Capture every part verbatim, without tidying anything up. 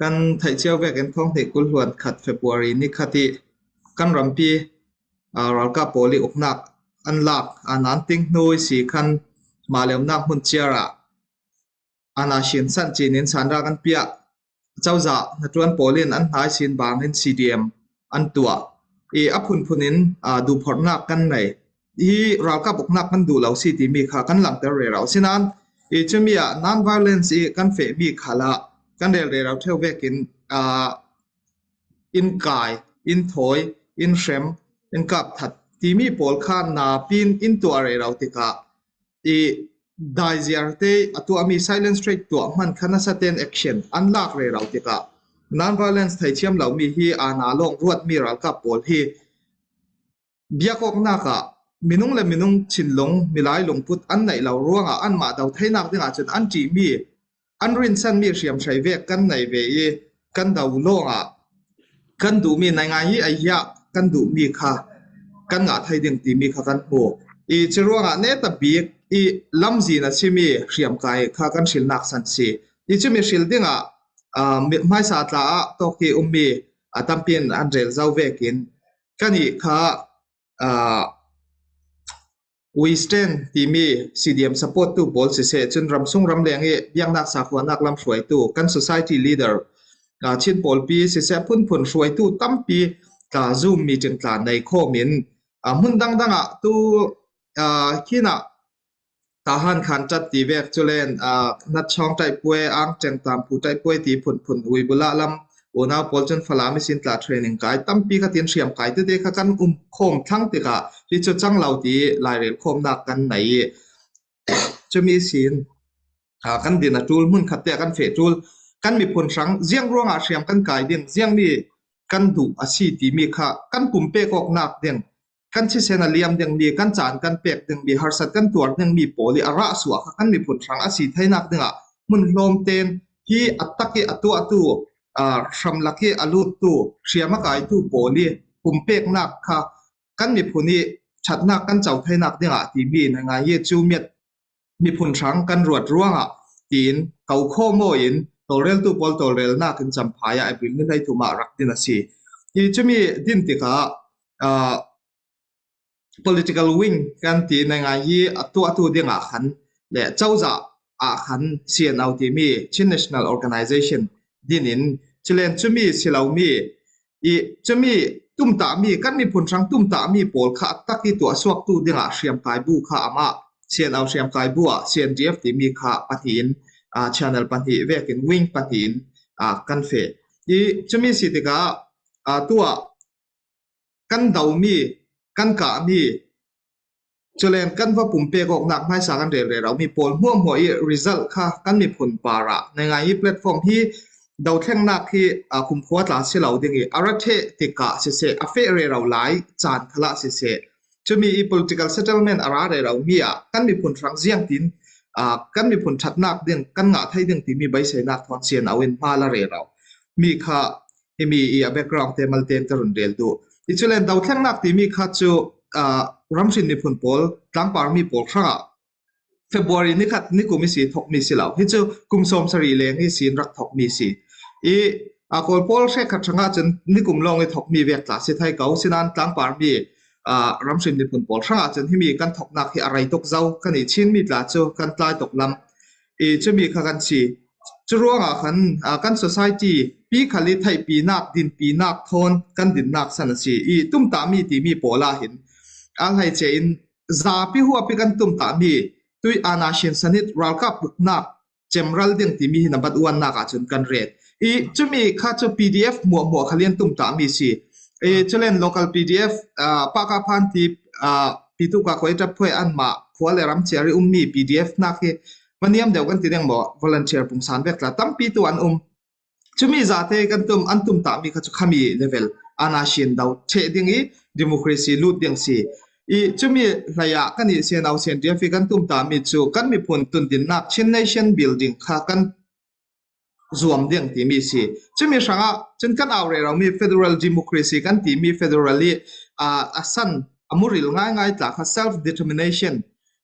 Kan theih chiau vekin thawng hnih kul hluan khat February ni khat i kan rampi, aa, ralkap pawl i uknak an lak, aa, nan ting hnu i si khan mah le umnak hmun ciar ah ana sin san cinin sanra kan piah. Cozah hnaṭuan pawl in an hnai sin bangin C D M an tuah. I a phunphun in, aa, duhphorhnak kan nei. Hi ralkap uknak kan duh lo si timi kha kan langter rero. Sinan, i cumi ah non-violence i kan fehmi khalah kan rel rero ṭheu vekin, aa, in kai, in thawi, in hrem, in kap that timi pawl kha napin in tuah rero tikah i daiziarte a tuahmi silent strike tuah hman kha nasaten action an lak rero tikah non-violence theithiam lomi hi ana lawng ruatmi ralkap pawl hi biakawknak ah minung le minung thinlung, milai lungput an neih lo ruangah anmah do theinak dingah cun an ṭihmi, an rinsanmi hriamhrei vek kan nei ve i kan do lawngah kan duhmi naingai hi a hiah kan duhmi kha kan ngah thei ding timi kha kan hmu. I curuangah netabik i lamzin a simi hriamkai kha kan hrilnak san si. I cumi hril dingah, aa, mi-, hmaisa tla ah tawk i ummi a tampi in an rel zo vekin kan ih kha, aa, We Stand timi C D M support tu pawl siseh, cun ramsung ramleng i biaknak sakhuanak lam hruaitu kan society leader, aa, Chin pawlpi siseh, phunphun hruaitu tampi, aa, Zoom meeting tla nei khawm in, aa, hmun dangdang ah tu, aa, khin ah Tahan Khantat ti vek, culen, aa, Natchawng Taipue, Angteng Tamphu Taipue ti phunphun, Uibula lam unau pawl cun Falam ihsin tla training kai tampi kha tin hriamkai tete kha kan um khawm thlang tikah hi cu cang lo ti lairel khawmnak kan nei i cumi ihsin, aa, kan din a ṭul, hmun khatte ah kan feh ṭul, kan miphun hrang ziang ruangah hriam kan kai ding, ziangmi kan duh a si timi kha kan pumpek awknak ding, kan thisen a liam dingmi, kan caan kan pek dingmi, harsat kan tuar dingmi pawl i a rah suah kha kan miphun hrang a si theinak dingah hmun hlawmten hi a tak i a tuahtu, aa, hramlak i a luttu, hriam a kaitu pawl i pumpeknak kha kan miphun i ṭhatnak kan co theinak dingah timi na ngai i cu miat miphun hrang kan ruat ruangah tiin ko khawm aw in tawlreltu pawl tawlrelnak in Champhai ah April ni hleithum ah rak din a si. I cumi din tikah, aa, political wing kan ti na ngai i a tuahtu dingah khan le cozah ah khan C N O timi Chin National Organization din in culen cumi si lomi i cumi tumtahmi, kan miphun hrang tumtahmi pawl kha a tak i tuahsuaktu dingah hriamkai bu kha amah C N O hriamkai bu ah C N D F timi kha pahnih in, aa, channel pahnih vekin wing pahnih in, aa, kan feh. I cumi si tikah, aa, tuah kan domi, kan kahmi, culen kan va pumpek awknak hmaisa kan rel rero mi pawl hmuahhmuah i result kha kan miphun parah na ngai i platform hi dothlengnak hi, aa, kumkhua tla si lo ding i a ra ṭheh tikah siseh, a feh rero lai caan khalah siseh, cumi i political settlement a ra rero mi ah kan miphun hrang ziangtin, aa, kan miphun ṭhatnak ding, kan ngah thei ding timi beiseinak thawn C N O in hma la rero mi kha himi i a background te malte in ka run rel duh. I culen dothlengnak timi kha cu, aa, ramhrin miphun pawl, tlangpar mi pawl hrangah February ni khat nikum i si thokmi si lo. Hi cu kum sawm sarih leng i sin rak thokmi si. I, aa, Kawl pawl hrekkhat hrangah cun nikum lawng i thokmi vek tla si thei ko. Sinan tlangpar mi, aa, ramhrin miphun pawl hrangah cun himi kan thoknak hi a rei tuk zo. Kan i Chin mi tla cu kan tlai tuk lam i cumi kha kan si. Curuangah khan, aa, kan society pi khal i theihpinak, dinpinak thawn kan dinnak san a si. I tumtahmi timi pawl ah hin a hleice in zapi huapi kan tumtahmi tui ana sin sanit ralkap uknak cemral ding timi hi nabat uannak ah cun kan ret. I cumi kha cu P D F hmuahhmuah khal in tumtahmi si. I culen local P D F, aa, Paka Phan ti, aa, Pitu Ka Koi Ṭap Phuai anmah khua le ram ciar i ummi P D F nak hi va niam deuh kan ti deng maw, volunteer pungsan vek tla tampi tu an um. Cumi zate kan tum, an tumtahmi kha cu khami level ana sin do ṭheh ding i democracy lut ding si. I cumi hleiah kan i C N O C N D F i kan tumtahmi cu kan miphun tundinnak Chin Nation Building kha kan zuam ding timi si. Cumi hrangah cun kan au rero mi federal democracy kan timi federal i, aa, a san a muril ngaingai tla kha self determination,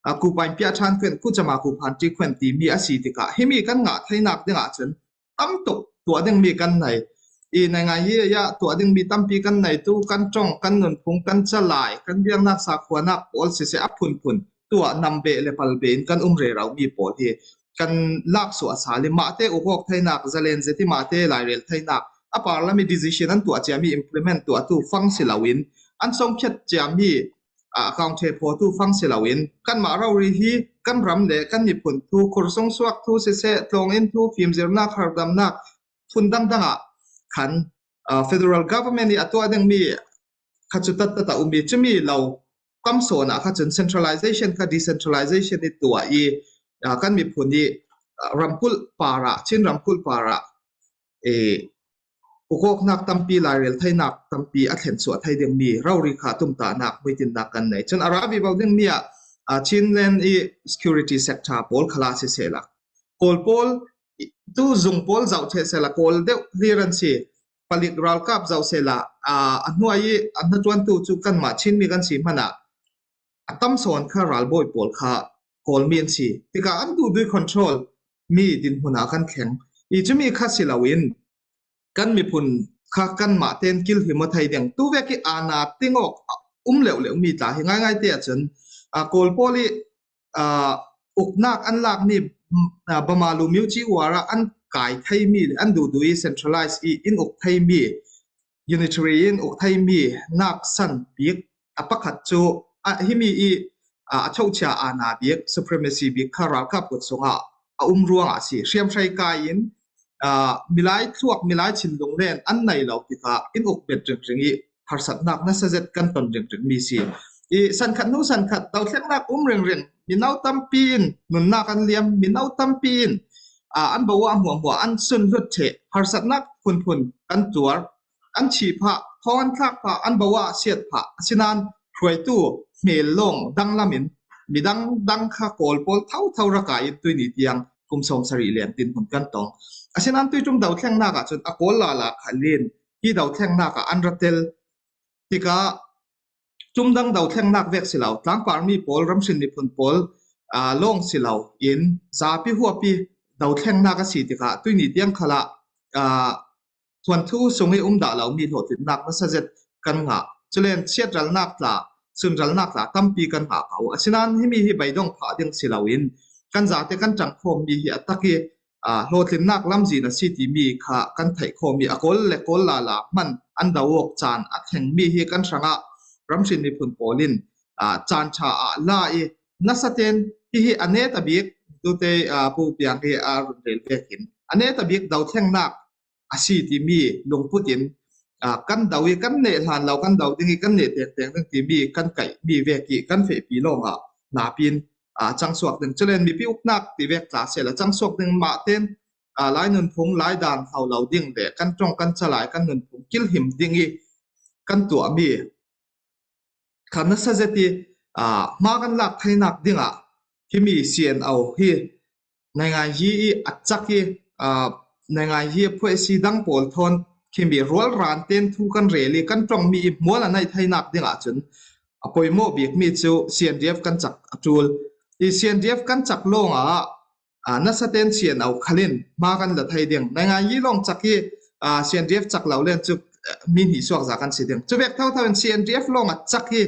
aa, kupain piah ṭhan khuan, kucama kuphan ṭi khuan timi a si tikah himi kan ngah theinak dingah cun tam tuk tuah ding mi kan nei. I naingnganyi ah tuah ding mi tampi kan nei, tu kan ṭawng, kan nunphung, kan calai, kan biaknak sakhuanak pawl siseh, a phunphun tuah nam beh le pal beh in kan um rero mi pawl hi kan lak suah sal i, mahte uk awk theinak, zalen zet i mahte lairel theinak, a parliament decision an tuah ciami implement tuahtu fang si loin, an sawmkhiat ciami, ah, account ṭhe phawtu fang si loin, kanmah rori hi kan ram le kan miphun thu, khursung suak thu siseh, tlawngin thu, fimzirnak, hardamnak, phun dangdangah khan, ah, federal government i a tuah ding mi kha cu tattat a um i, cumi lo kam sawn ah kha cun centralization kha decentralization i tuah i, ah, kan miphun i, ah, ramkulh parah, Chin ramkulh parah, eh, uk awknak tampi, lairel theinak tampi a thlen suah thei ding mi rori kha tumtahnak, muitinnak kan nei. Cun a ra vivo ding mi ah, ah, Chinland i security sector pawl khalah siseh la, Kawl pawl, tu zung pawl zoh ṭheh sehla, Kawl deuh hlir an si, palik ralkap zoh sehla, aa, a hnuai i a hnaṭuantu cu kanmah Chinmi kan si hmanah a tam sawn kha ralbawi pawl kha Kawlmi an si. Tikah an duhduh i control mi dinhmun ah kan thleng. I cumi kha si loin kan miphun kha kanmah tein kilhim aw thei ding. Tuvek i aana ting awk a um leuhleuh mi tla hi ngaingai te ahcun, aa, Kawl pawl i, aa, uknak an lakmi, aa, Bamalu Myoji War ah an kai theimi le an duhduh i centralize i in uk theimi, unitary in uk theimi nak san bik a pakhat cu, a, himi i, aa, a chohchia aana bik, supremacy bik kha ralkap kut sungah a um ruangah a si. Hriamhrei kai in, aa, milai thluak, milai thinlung len an nei lo tikah in uk bet ringring i harsatnak nasa zet kan ton ringring mi si. I sankhat hnu sankhat dothlennak um ringring, mino tampi in nunnak an liam, mino tampi in, aa, an bawah hmuahhmuah an sunhlut ṭheh, harsatnak phunphun kan tuar, an thih phah, thawng an thlak phah, an bawah siat phah, asinain hruaitu hmel lawng danglam in midang dang kha Kawl pawl thotho rak kai in tuini tiang kum sawmsarih leng dinhmun kan tong. Asinain tuiṭum dothlennak ah cun a Kawl lala khalin hi dothlennak ah an ra tel tikah, ṭum dang dothlennak vek si lo, tlangpar mi pawl, ramhrin miphun pawl, aa, lawng si lo in zapi huapi dothlennak a si tikah tuini tiang khalah, aa, thuanthu sung i um dah lomi hlawhtlinnak nasa zet kan ngah. Culen siatralnak tla, sunralnak tla tampi kan ngah ko. Asinain himi hi beidong phah ding si loin kan zate kan ṭangkhawmmi hi a tak i, aa, hlawhtlinnak lamzin a si timi kha kan theih khawm i, a Kawl le Kawl lala hman an do awk caan a thlengmi hi kan hrangah ramhrin miphun pawl in, aa, caan ṭha ah la i, nasa tein hihi a neta bik, tute, aa, Pu Piang hi a run rel vekin a neta bik dothlennak a si timi lungput in, aa, kan do i kan neh hlan lo, kan do ding i kan neh tengteng ding timi kan kaihmi vek i kan fehpi lawngah napin, aa, cangsuak ding. Culen mipi uknak ti vek tla sehla cangsuak ding mah tein, aa, lai nunphung, lai dan hlo lo ding le kan ṭawng, kan calai, kan nunphung kilhim ding i kan tuahmi kha nasa zet i, aa, hma kan lak theinak dingah himi C N O hi naingnganyi i a cak i, aa, naingnganyi a phuaisi dang pawl thawn himi rualran tein thu kan rel i kan ṭawngmi i hmual a naih theinak dingah cun a poimawh bikmi cu C N D F kan cak a ṭul. I C N D F kan cak lawngah, aa, nasa tein C N O khalin hma kan la thei ding. Naingnganyi lawng cak i, aa, C N D F cak lo len cu, aa, mi hnih suak za kan si ding. Cu vek thotho in C N D F lawng a cak i,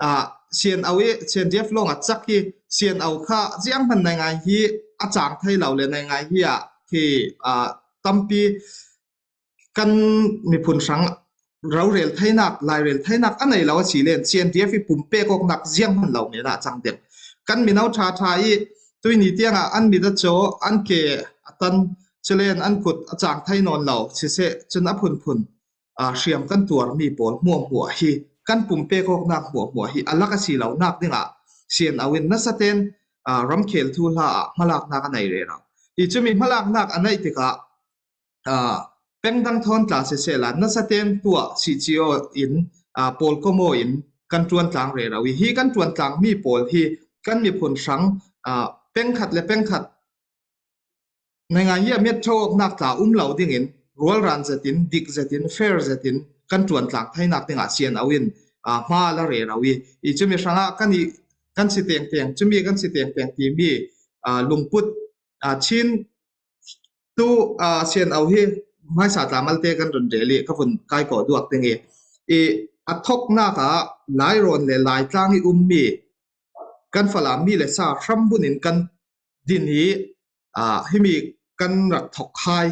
aa, C N O i, C N D F lawng a cak i, C N O kha zianghman naingnganyi a cang thei lo le naingnganyi ah khi, aa, tampi kan miphun hrang rorel theinak, lairel theinak a nei lo a si len C N D F i pumpek awknak zianghman lo men ah a cang ding. Kan mino ṭhaṭha i tuini tiangah an mit a caw, an ke a tan, culen an kut a cang thei nawn lo siseh, cun a phunphun, aa, hriam kan tuarmi pawl hmuahhmuah hi kan pumpek awknak hmuahhmuah hi a lak a si lonak dingah C N O in nasa tein, aa, ramkhel thuhla ah hmalaknak a nei rero i, cumi hmalaknak a neih tikah, aa, peng dang thawn tla sisehla nasa tein tuah sih ci aw in, aa, pawl kom aw in kan ṭuan tlang rero i, hi kan ṭuan tlangmi pawl hi kan miphun hrang, aa, peng khat le peng khat naingnganyi a miat ṭho awknak tla um lo dingin rualran zetin, dik zetin, fair zetin kan ṭuan tlang theinak dingah C N O in, aa, hma la rero i, i cumi hrangah kan i, kan si tengteng, cumi kan si tengteng timi, aa, lungput, aa, Chin tu, aa, C N O hi hmaisa tla malte kan rawn rel i ka vun kai kawh duak ding i, i a thawknakah Lairawn leh Laitlang i um mi kan Falam mi leh sa hram bunin kan din hi, a, hemi kan rak thawk hai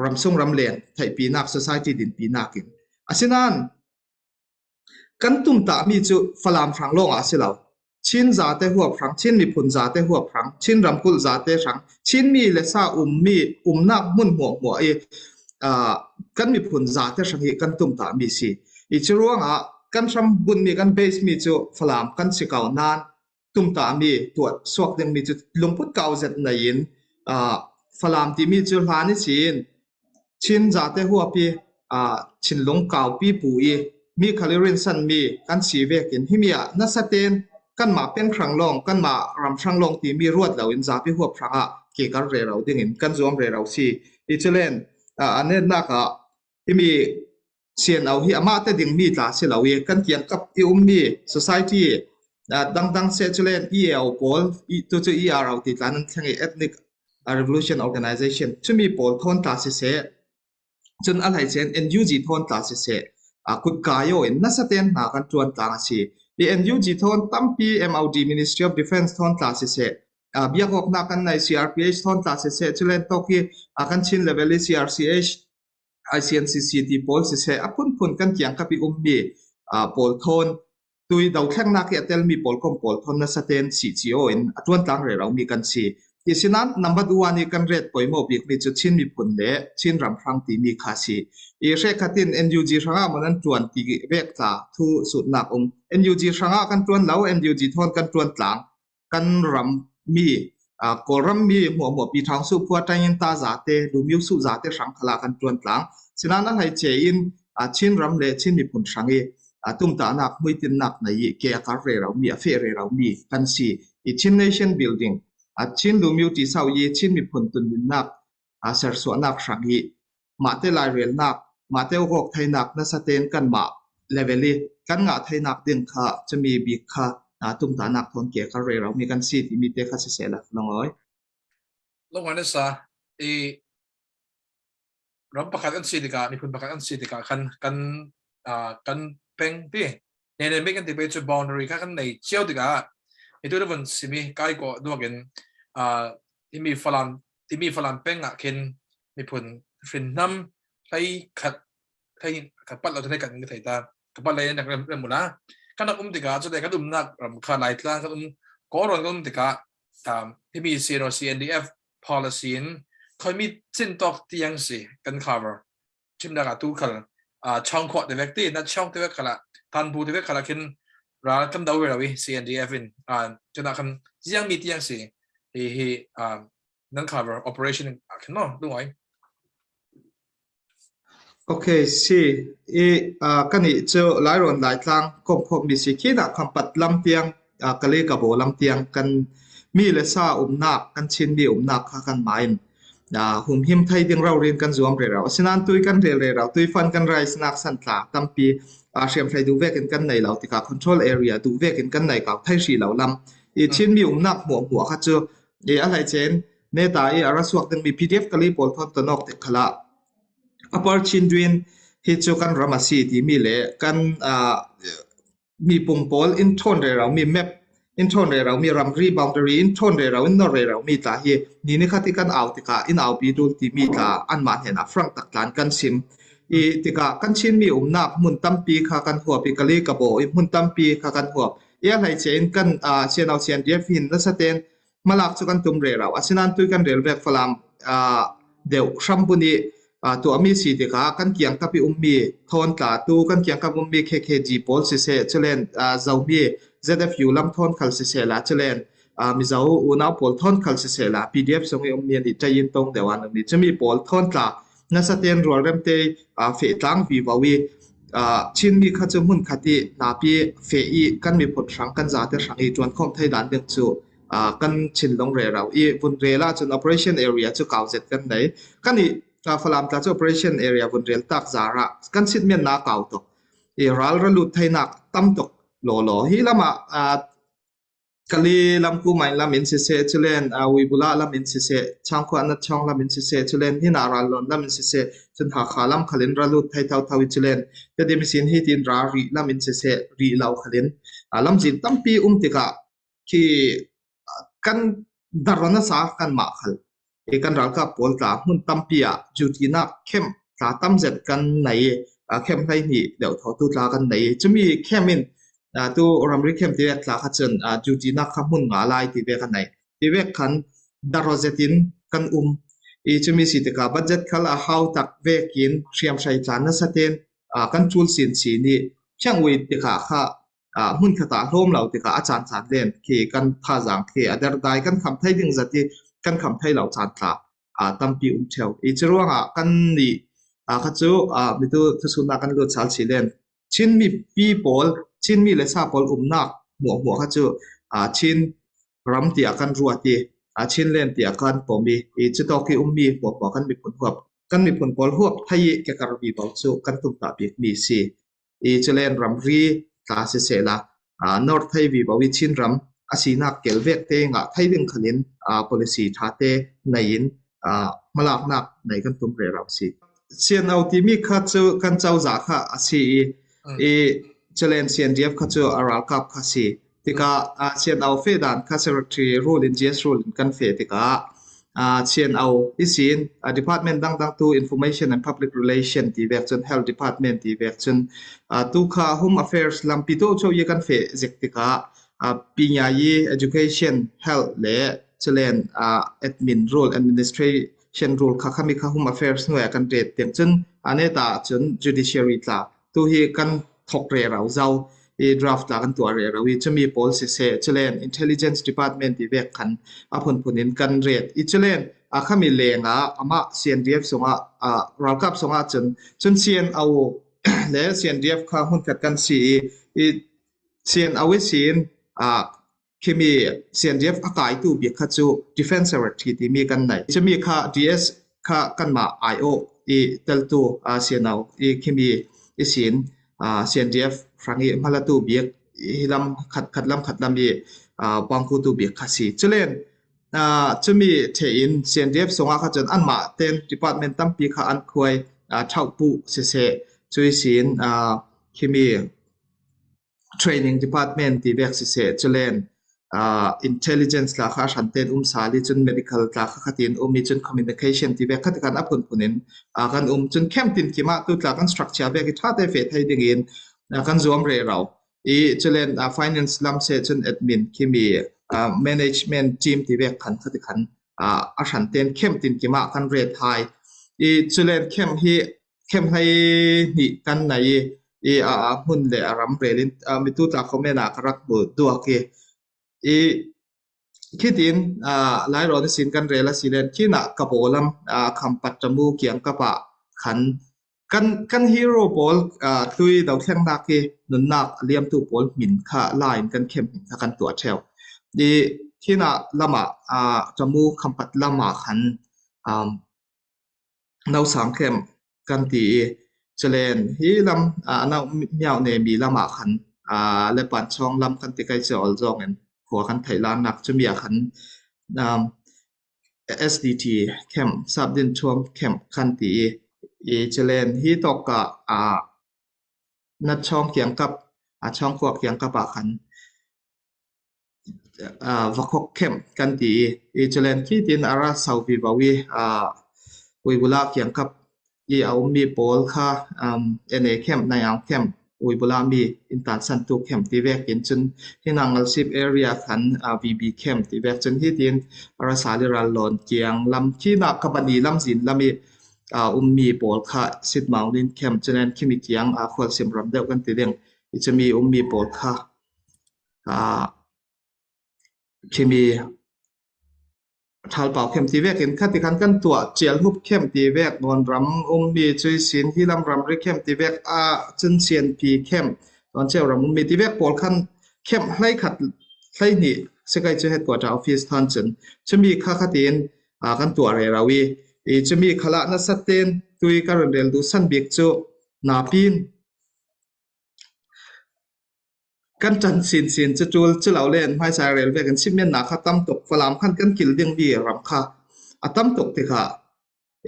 ramsung ramlen theihpihnak, society dinpihnakin. Asinan kan tumtah mi chu Falam hrang lawngah a si lo. Chin zate huap hrang, Chin miphun zate huap hrang, Chin ramkulh zate hrang, Chin mi leh sa um mi, umnak hmun hmuahhmuah i, a, kan miphun zate hrang hi kan tumtah mi si. I chu ruangah kan hram bun mi, kan base mi chu Falam kan si kau nan, tumtah mi, tuah suak ding mi chu lungput kau zet neiin, a, Falam tih mi chu hlan i siin Chin zate huap i, a, thinlung kaupi pu i, mi khal i rinsan mi kan si vekin himi ah nasa ten kanmah peng hrang lawng, kanmah ram hrang lawng tih mi ruat loin zapi huap hrangah ke kal rero dingin kan zuam rero si. I chu len, a, a netnak ah himi C N O hi amah te ding mi tla si lo i, kan kiangkap i um mi society, a, dangdang se chu len E A O pawl, i, tu chu E R O tih tla nan thleng i, Ethnic, a, Revolution Organization, chumi pawl thawn tla siseh, chun a hleichen N U G thawn tla siseh, a, kut kai awin nasa ten hna kan ṭuan tlang a si. I N U G thawn tampi M O D, Ministry of Defence thawn tla siseh, a, biak awknak kan nei C R P H thawn tla siseh, chu len tawk hi, a, kan Chin level i C R C H, I C N C C tih pawl siseh, a phunphun kan kiangkap i um mi, a, pawl thawn, tui dothlengnak hi a tel mi pawl kawm pawl thawn nasa ten si chi awin a ṭuan tlang rero mi kan si. I sinan number one i kan ret poimawh bik mi chu Chin miphun leh Chin ram hrang tih mi kha si. I hre khatin N U G hrangah maw nan ṭuan ti vek tla thu sutnak um. N U G hrangah kan ṭuan lo, N U G thawn kan ṭuan tlang. Kan ram mi, a, Kawlram mi hmuahhmuah, Pi Thawng Suh Phua, Ṭaingin ta zate, Lumio Suh zate hrang khalah kan ṭuan tlang. Sinan a hleiche in, a, Chin ram leh Chin miphun hrang i, a, tumtahnak, hmuitinnak nei i, ke a kal rero mi, a feh rero mi kan si. I Chin Nation Building, a, Chin Lumio Tisau i, Chin miphun tundinnak, a, sersuahnak hrang i, mahte lairelnak, mahte awkawk theinak nasa ten kanmah level i kan ngah theinak ding kha chumi bik kha, a, tumtahnak thawn ke kal rero mi kan si tih mi te kha siseh la, Lawngawi. Lawngawi nasa, i ram pakhat kan si tikah, miphun pakhat kan si tikah khan kan, a, kan peng ti. Nene mi kan ti pei chu boundary kha kan nei chiau tikah, i tu le vun simi kai kawh duakin, a, i mi Falam, i mi Falam peng ah khin miphun hrin hnam hlei khat, hlei khat pat lo te hlei khat ni thei ta, khat pat lei nak rem, rem ula. Kan um tikah, chu le kan umnak ram kha Laitlang kan um, Kawlrawn kan um tikah, um, himi C N O C N D F policy in khawi mi chin tawk tiang si kan cover. Chimnak ah tu khal, ah, Chawngkhawh te vek ti, na Chawng te vek khalah, Tanpu te vek khalah khin ral kan do ve lo i C N D F in, ah, chunah khan ziang mi tiang si hi, hi, ah, nan cover operation ah khin maw, Lawngawi. Ok, si. I, ah, kan i chu Lairawn Laitlang kawmkhawm mi si khin ah Khampat lam tiang, ah, Kalay Kabaw lam tiang kan mi le sa umnak, kan Chin mi umnak kha kan main, ah, humhim thei ding raurin kan zuam rero. Asinan tui kan rel rero, tui fund kan raise nak san tla tampi, ah, hriam hlei duh vekin kan nei lo tikah control area duh vekin kan nei kau thei hrih lo lam. I Chin mi umnak hmuahhmuah kha chu, i a hleichen neta i a ra suak ding mi P D F Kalay pawl thawn tawnawk te khalah Upper Chindwin hi chu kan ram a si ti mi le kan, ah, mi pung pawl in ṭhawn rero mi, map in ṭhawn rero mi, ramri boundary in ṭhawn rero, in nawr rero mi tla hi ni ni khat i kan au tikah in aupi tul ti mi tla anmah hnenah frank tak tlan kan sim. I tikah kan Chin mi umnak hmun tampi kha kan huap i, Kalay Kabaw i hmun tampi kha kan huap. I a hleiche in kan, ah, C N O C N D F hin nasa ten hmalak chu kan tum rero. Asinan tui kan rel vek Falam, ah, deuh hram bun i, ah, tuah mi si tikah kan kiangkap i um mi thawn tla, tu kan kiangkap um mi K K G pawl siseh, chulen, ah, Zomi Z F U lam thawn khal siseh la, chulen, ah, Mizo unau pawl thawn khal siseh la, P D F sung i um mi a nih, Ṭaingin tawng deuh an um mi, chumi pawl thawn tla nasa ten rualrem te, ah, feh tlang vivo i, ah, Chin mi kha chu hmun khat i napi feh i kan miphun hrang, kan zate hrang i ṭuankhawm thei dan ding chu, ah, kan thinlung rero i vun rel ah chun operation area chu kau zet kan nei. Kan i, ah, Falam tla chu operation area vun rel tak zarah kan sitmianna kau tawh i ral ra lut theinak tam tawh law law. Hi lamah, ah, Kali lam Kumai lam in siseh, culen, ah, Uibula lam in siseh, Changkhua Natchong lam in siseh, culen hina Rallon lam in siseh, cun Hakha lam khalin ra lut thei thotho i culen, Tedim sin hitin ra rih lam in siseh, rih lo khalin, ah, lamzin tampi um tikah khi, ah, kan darona sa kan mah khal. I kan ralkap pawl tla hmun tampi ah duty-nak camp tla tam zet kan nei, ah, camp hleihnih deuh thawtu tla kan nei. Cumi camp in, ah, tu ramri camp ti vek tla kha cun, ah, duty-nak kha hmun nga lai ti vek a nei. Ti vek khan daro zetin kan um. I cumi si tikah budget khal a hau tak vekin hriamhrei tla nasa ten, ah, kan tul sin si nih thiang ui tikah kha, ah, hmun khat ah hlawm lo tikah a caan caan len khi kan thazaang khi a derdai kan kham thei ding zat i kan kham thei lo caan tla, ah, tampi um ṭheu. I curuangah kan nih, ah, kha cu, ah, mitu thusuhnak kan lut sal si len Chin mipi pawl, Chin mi le sa pawl umnak hmuahhmuah kha cu, ah, Chin ram tiah kan ruat i, ah, Chinland tiah kan pom i, i cutawk i ummi hmuahhmuah kan miphun huap, kan miphun pawl huap thei i kekar vivo cu kan tumtah bikmi si. I culen ramri tla sisehla, ah, North thei vivo i Chin ram a sinak kel vek te ngah thei ding khalin, ah, policy ṭha te nei in, ah, hmalaknak nei kan tum rero si. C N O timi kha cu kan cozah kha a si i, i culen C N D F kha cu a ralkap kha si. Tikah, ah, C N O feh dan kha secretary rule in, G S rule in kan feh tikah, ah, C N O ihsin, ah, department dangdang tu information and public relation ti vek cun, health department ti vek cun, ah, tu kha home affairs lampi tu cu i kan feh zik tikah, ah, pinya i education, health le culen, ah, admin rule, administration rule kha khami kha home affairs hnuai a kan ret tiang cun, ah, neta cun judiciary tla tu hi kan thok rero zo i draft tla kan tuah rero i cumi pawl siseh, culen intelligence department ti vek khan a phunphun in kan ret i culen a khami lengah amah C N D F sungah, ah, ralkap sungah cun, cun C N O le C N D F kha hmunkhat kan si i, i C N O ihsin, ah, khimi C N D F a kaitu bik kha cu Defence Secretary timi kan nei. Cumi kha D S kha kanmah aiawh i teltu, ah, C N O i khimi ihsin, ah, C N D F hrang i hmalatu bik hi lam khat, khat lam khat lam i, ah, pangkutu bik kha si. Culen, ah, cumi ṭhe in C N D F sungah kha cun anmah ten department tampi kha an khuai, ah, ṭhauhpuh siseh, cu ihsin, ah, khimi training department ti vek siseh, culen, ah, intelligence tla kha a hranten um sal i cun medical tla kha khatin um i cun communication ti vek khatikhan a phunphun in, ah, kan um. Cun camp tinkim ah tu tla kan structure vek i ṭhate feh thei dingin, ah, kan zuam rero i culen, ah, finance lam seh cun admin khimi, ah, management team ti vek khan khatikhan, ah, a hranten camp tinkim ah kan ret hai i culen camp hi camp hleihnih kan nei i, i a, a hmun le a ram rel in, a, mitu tla comment ah ka rak hmu duak i, i khitin, a, Lairawn ihsin kan rel a si len khin ah Kabaw lam, a, Khampat Tamu kiangkap ah khan kan, kan hero pawl, a, tui dothlengnak i nunnak a liamtu pawl hmin kha la in kan camp hmin kha kan tuah ṭheu. I khin ah lam ah, a, Tamu Khampat lam ah khan, um, Nausang camp kan ti i, culen hi lam, a, Nau Miau Nemi lam ah khan, a, le Panchawng lam kan ti kai cu ol zong in khua kan theih lannak cumi ah khan, um, S D T camp, Sapdin Thuam camp kan ti i, i culen hi tawk ah, a, Natchawng kiangkap, a, Chawngkhuak kiangkap ah khan, a, Vakhok camp kan ti i, i culen khitin a ra sau vivo i, a, Uibula kiangkap i a ummi pawl kha, um, N A camp, Nayang camp, Uibula mi in tansantu camp ti vek in cun hi Nangalsip area khan, a, V B camp ti vek cun hitin a ra sal i Rallon kiang lam khin ah Kabani lamzin lam i, a, ummi pawl kha Sit Maung Lin camp, culen khimi kiang, a, Khualsim ram deuh kan ti ding i cumi ummi pawl kha, a, khimi Thalpau camp ti vek in khatikhan kan tuah, Cialhup camp ti vek, Ngawn ram ummi cu ihsin hi lam Ramri camp ti vek, a, cun Sianpi camp, Tuanceu ram ummi ti vek pawl khan camp hleikhat hleihnih si kai cu headquarter office than cun cumi kha khatin, a, kan tuah rero i, i cumi khalah nasa ten tui ka run rel duhsan bik cu napin, kan ṭan sinsin chu tul chu lo len hmaisa rel vekin chimna kha tam tuk, Falam khan kan kil ding mi ram kha a tam tuk tikah,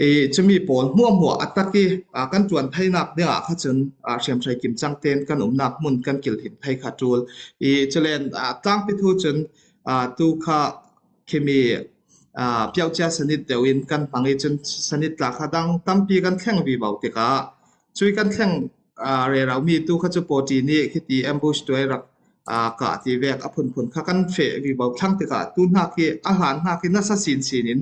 i, chumi pawl hmuahhmuah a tak i, a, kan ṭuan theinak dingah kha chun, a, hriamhrei kimchang tein kan umnak hmun kan kil him thei kha tul. I, chulen, a, tlangpi thu chun, a, tu kha khimi, a, piauhcia sanit deuh in kan hmang i chun sanit tla kha dang tampi kan thleng vivo tikah chui kan thleng, a, rero mi tu kha chu pawṭi ni khiti ambush tuai rak, a, kah ti vek a phunphun kha kan feh vivo thlang tikah tu hnak hi a hlan hnak hi nasa sinsin in,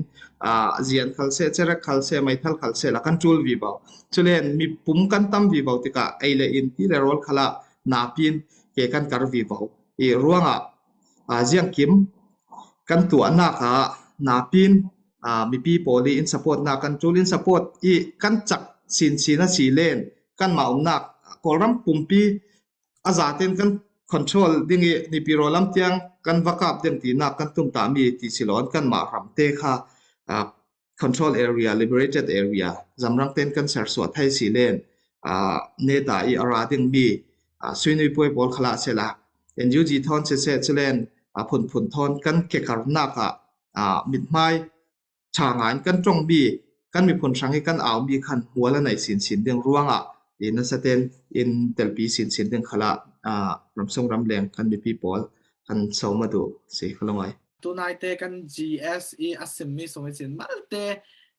a, zian khal seh, cerek khal seh, meithal khal seh la kan tul vivo. Chulen mi pum kan tam vivo tikah ei le in ti le rawl khalah napin ke kan kar vivo. I ruangah, a, ziangkim kan tuahnak ah napin, a, mipi pawl i in supportnak kan tul in support i kan cak sinsin a si len kanmah umnak Kawlram pumpi a zaten kan control ding i Naypyidaw lam tiang kan va kap ding tinak kan tumtah mi ti si lo an kanmah ramte kha, a, control area, liberated area, zamrang ten kan sersuah thei si len, a, neta i a ra ding mi, a, suinui puai pawl khalah sela, N U G thawn sese chulen, a, phunphun thawn kan kekarnak ah, a, mithmai ṭha ngain kan ṭong mi, kan miphun hrang i kan au mi khan hmual a nei sinsin ding ruangah i nasa ten in telpi sinsin ding khalah, a, ramsung ramleng kan mipi pawl kan sawm a duh si kha lo ngai. Tunaite kan G S i a simmi sung i sin malte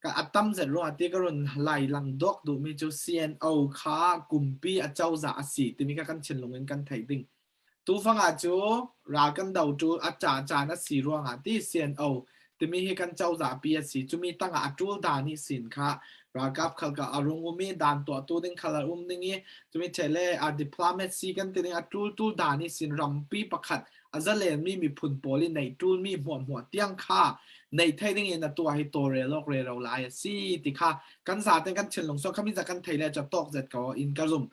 ka a tam zet ruangah ti ka run lai lang dawk duhmi cu C N O kha kumpi a cozah a si timi kha kan thinlung in kan theih ding. Tu fangah cu ral kan do tul a ca caan a si ruangah ti C N O timi hi kan cozahpi a si. Cumi tangah a tul dan ihsin kha ralkap khal kha a rung um i dan tuahtu ding khal a um ding i cumi ṭheh le a diplomacy kan ti ding a tul tul dan ihsin rampi pakhat a zalenmi miphun pawl i neih ṭulmi hmuahhmuah tiang kha neih thei dingin a tuah hi tawlrel awk rero lai a si ti kha kan zaten kan thinlung suang khami zat kan thei le catawk zet ko in ka zum.